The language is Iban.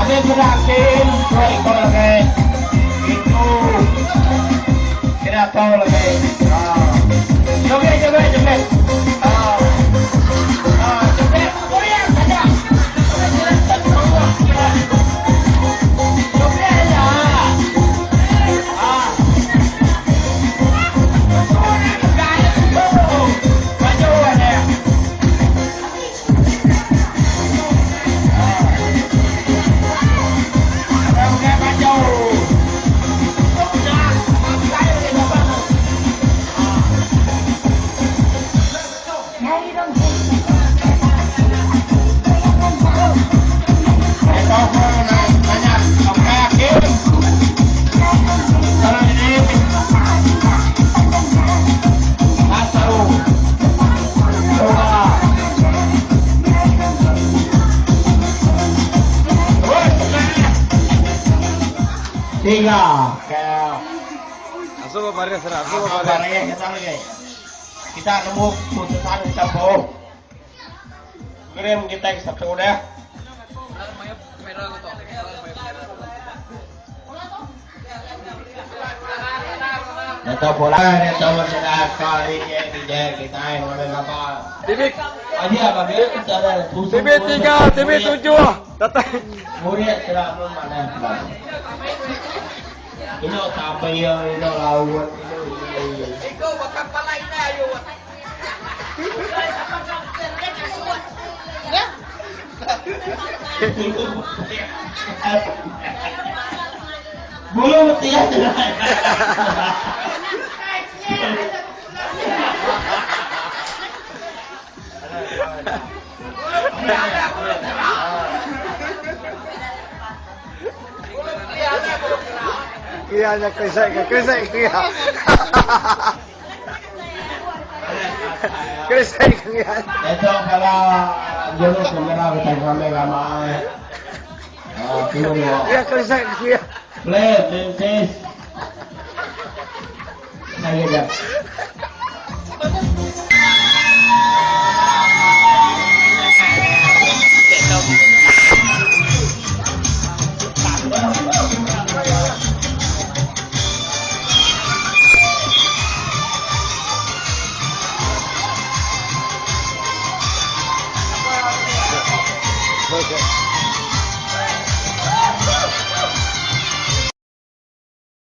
Ada gerakin, dua ekor lagi. Itu. Kira tahu lagi. Joget, joget, joget. Joget, goyang saja. Joget lah. Maju ada. Tiga. Asuh ba baris ra, asuh ba baris. Kita lagi. Kita nemu putusan kita boh. Kirim kita ke satu dah. Ito pula, ito sila kali ni kita yang mana kapal. TV Aja bagi kita ada TV 3, TV 7. Datang. Murid sudah mana. Ini sampai ya, ini laut, ini. Ikaw, magkapalay na yun. Bulu mati ya. Kaya niya krisay ka, krisay ka. Krisay ka yan. Ito pala, jurus kamera kita kami kama. Tino mo. Kaya krisay ka kuya. Play, princess. Lagi dah. Okay.